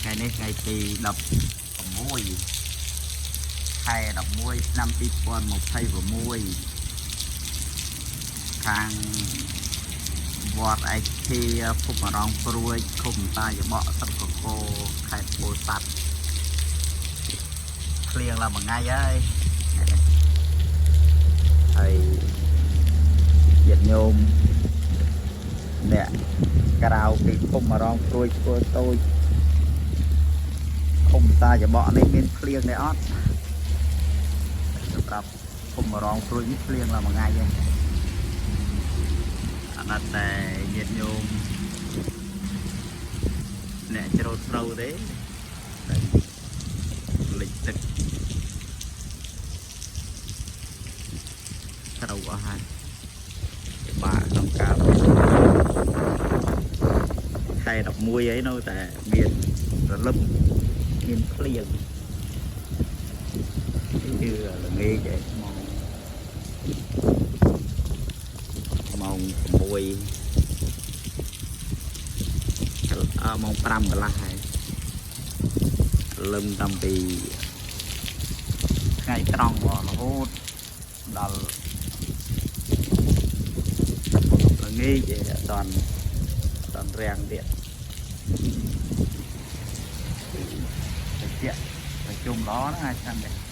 ថ្ងៃនេះថ្ងៃទី16ខែ11ឆ្នាំ2026ខាងវត្តឯកធាភូមិរងព្រួយឃុំតាយបកស្រុកកកខេត្តពោធិ៍សាត់ភ្លៀងឡើងមួយថ្ងៃហើយហើយញាតិញោមអ្នកក្រៅពីភូមិរងព្រួយស្គាល់តូច ឃុំតាច្បកនេះមានភ្លៀងដែរអត់សម្រាប់ឃុំរងព្រួយនេះភ្លៀងឡើងមួយថ្ងៃហ្នឹងអត់តែញាតិញោមអ្នកច្រូតស្រូវទេតែលិចទឹកស្រូវអស់ហើយបាក់ក្នុងកាលខែ11អីនៅតែមានរលឹមមានភ្លៀងនេះគឺល្ងាចឯងម៉ោង6អឺម៉ោង5កន្លះហើយលឹមតាំងពីថ្ងៃត្រង់មករហូតដល់ល្ងាចឯងអត់តាន់រាំងទៀតតិចប្រជុំល្អណាស់ឆ្នាំនេះ។